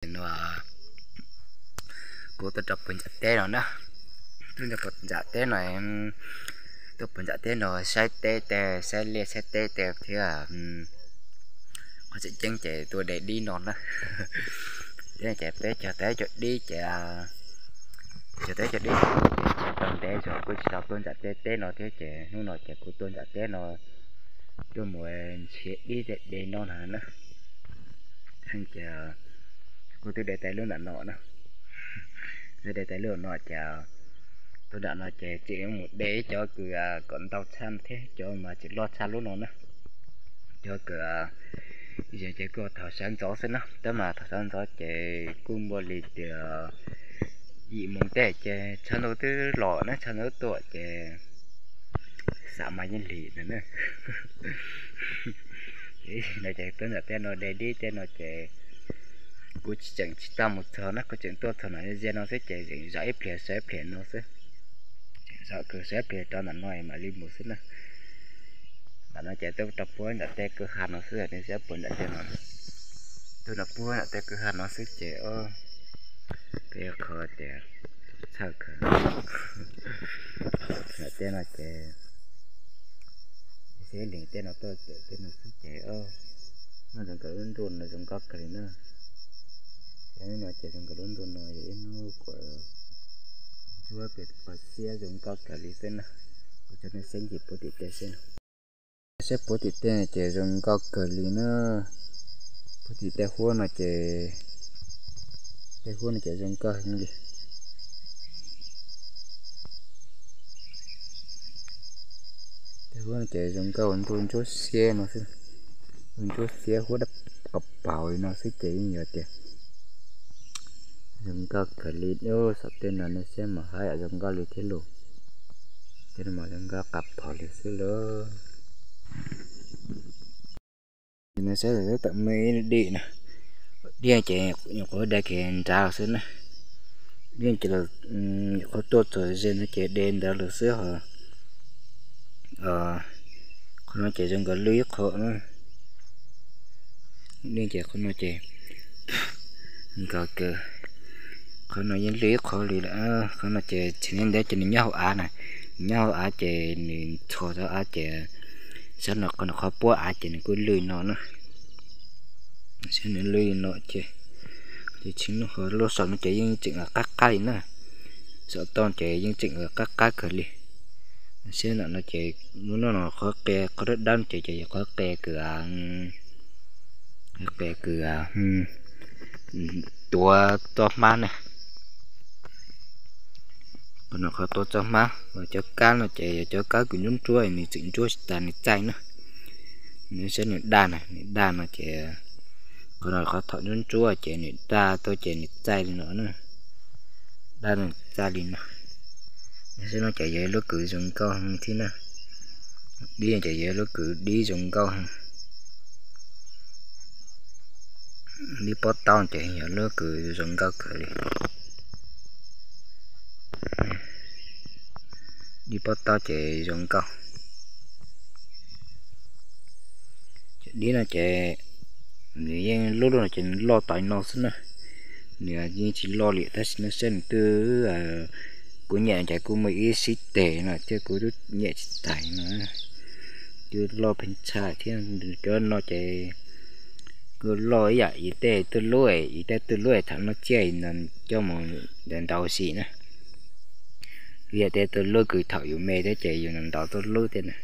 No kuv tuaj rau puag ntsam teb no na, tuaj rau puag ntsam teb no, tuaj puag ntsam teb no saib teb tes, saib liaj saib teb tes thiab. Qhov tseem ceeb ces tuaj de dib no na. Thiab ces peb cog teb cog dib ces, cog teb cog dib ces tsis tau ntev, kuv tsis tau tuaj ntsam teb teb no thiab ces hnub no ces kuv tuaj ntsam teb no tuaj mus nrhiav dib de no na na. Ces kuv twb de tas lub nram no na, twb de tas lub no ces tuaj nram no ces tseem mus de cov kws kom ntau tshaj thiab, cov mas tsis loj tshaj lub no na. Cov kws, ces kuj thaum sawv ntxov xwb na, tab mas thaum sawv ntxov ces kuj npaum li tias yim moos tej ces tshav ntuj twb los na, tshav ntuj tuaj ces xam mas yeej lig na. No ces tuaj nram tej no de dib tej no ces kuv tseem tsis tau mus txog na, kuv tseem tuaj txog nram ze no xwb ces tseem zov ib pliag sawv ib pliag no xwb. Tseem zov kws sawv ib pliag rov nram no mam li mus xwb na. Nram no ces tuaj rau puag nram tej kwj ha no xwb, nej saib puag nram tej no, tuaj rau puag nram tej kwj ha no xwb ces, o, peb qhov tias txhawj kawg. Nram tej no ces xib lees tej no tuaj tej no xwb ces, o, no zoo nkauj, lub ntuj no zoo nkauj kawg li na. Ces hnub no ces zoo nkauj, lub ntuj no yog ib hnub kuv ntsuab pem qhov xiab zoo nkauj kawg li xwb na. Kuv tso nej saib ntsis puag tim tej xwb. Saib puag tim tej ces zoo nkauj kawg li na. Puag tim tej huab no ces, tej huab no ces zoo nkauj heev li. Tej huab no ces zoo nkauj, ntuj ntsuab xiab no xwb. Ntuj ntsuab xiab huab daj qas paug li no xwb ces yeej yog tias zoo nkauj kawg li. Saum tej no nej saib mas haj yam zoo nkauj li thiab lauj. Tej no mas zoo nkauj qas paug li xwb lauj. Ces nej saib tawm muaj ib dib na, dib ces nyuam qhuav de kiag nrad los xwb na. Dib ces nyuam qhuav tuaj txog ze no ces de ntawd los xwb hos. Qhov no ces zoo nkaus lwj ib qho na. Dib ces qhov no ces nkaus kawg, qhov no yeej lwj ib qho li lawm. Qhov no ces tsis ntev ces nws nyob hauv av na, nws nyob hauv av ces nws ntxhov hauv av ces saib no, qhov no qhov puab av ces nws kuj lwj no na. Saib nws lwj no ces, ces tsis ntev ho lub saum no ces yeej tseem qab qab li na. Saum toj ces yeej tseem qab qab kawg li. Saib nram no ces lub no qhov qe, qhov dawb dawb ces, ces yog qhov qe kws, qhov qe kws tuav txoj hmab na. Qhov no qhov tuav txoj hmab, cov kab no ces yog cov kab kws ntsuab ntsuab, nws tseem ntsuab tsis tas nws txaij na. Nws saib nws daj na, nws daj no ces, qhov no qhov thaum ntsuab ntsuab ces nws daj tuaj ces nws txaij li no na. Daj nws txaij li no. Nws saib no ces yog ib lub kws zoo nkauj heev thiab na. Dib ces yog ib lub kws dib zoo nkauj heev. Dib pob taub ces yog lub kws zoo nkauj kawg li. Dib pob taub ces zoo nkauj. Ces dib no ces nws yeej lub lub no ces nws loj tas no xwb na. Nws yeej tsis loj li tab sis no saib nws twb, kuv nyem ces kuj muaj ib xib teg no thiab kuv twb nyem tsis tag no. Twb loj pheej tshaj thiab. Cov no ces kuj loj ib yam yus tej tuj lub, yus tej tuj lub thaum no tsiaj coj mus ntaus si na. Yus tej tuj lub kws thaum yus me thiab ces yus ntaus tuj lub thiab na.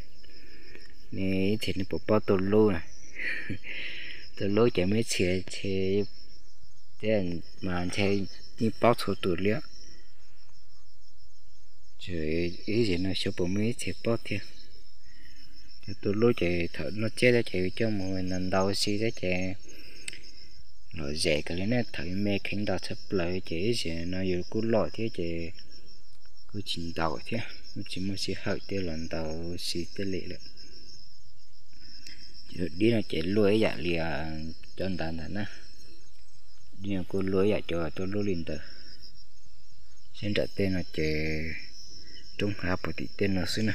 Nws ib txhia nws puas paub tuj lub na. Tuj lub ces muaj ib txhia ntshe, thiab mas ntshe yeej paub txhua tus li. Ib yam no xyov puas muaj ib txhia paub thiab. Cov tuj lub ces thaum noj tsiab thiab ces yus coj mus ntaus si thiab ces lom zem kawg li na. Thaum yus me kheev ntaus tshaj plaws ces ib yam no yus kuj loj thiab ces kuj tsis ntaus thiab, kuj tsis muaj sij hawm thiab los ntaus si thiaj li lawm. Ces dib no ces luaj ib yam li cov ntawd ntag na. Dib no kuj luaj ib yam cov tuj lub li ntawd. Saib nram tej no ces roob hav puag tim tej no xwb na.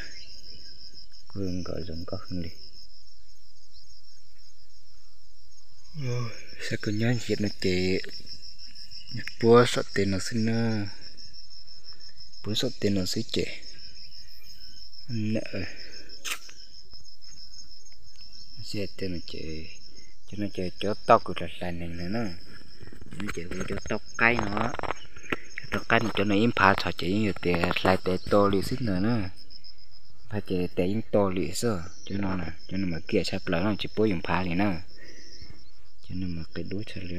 Kuj zoo nkauj, zoo nkauj heev li. Saib koj nyob ntiaj no ces Puab saum tes no xwb na, puab saum tes no xwb ces, ces, cov no ces cov tauj kws hlais hlais neeg ntawd na, ces hu cov tauj qaib no, cov tauj qaib no cov no ib nphav txhom ces yeej yog tias hlais tes to li xwb ntag na, nphav ces tes yeej to li xwb. Cov no, cov no mas kiam tshaj plaws no tsis pub yus nphav li na, cov no mas qis dub tshaj li.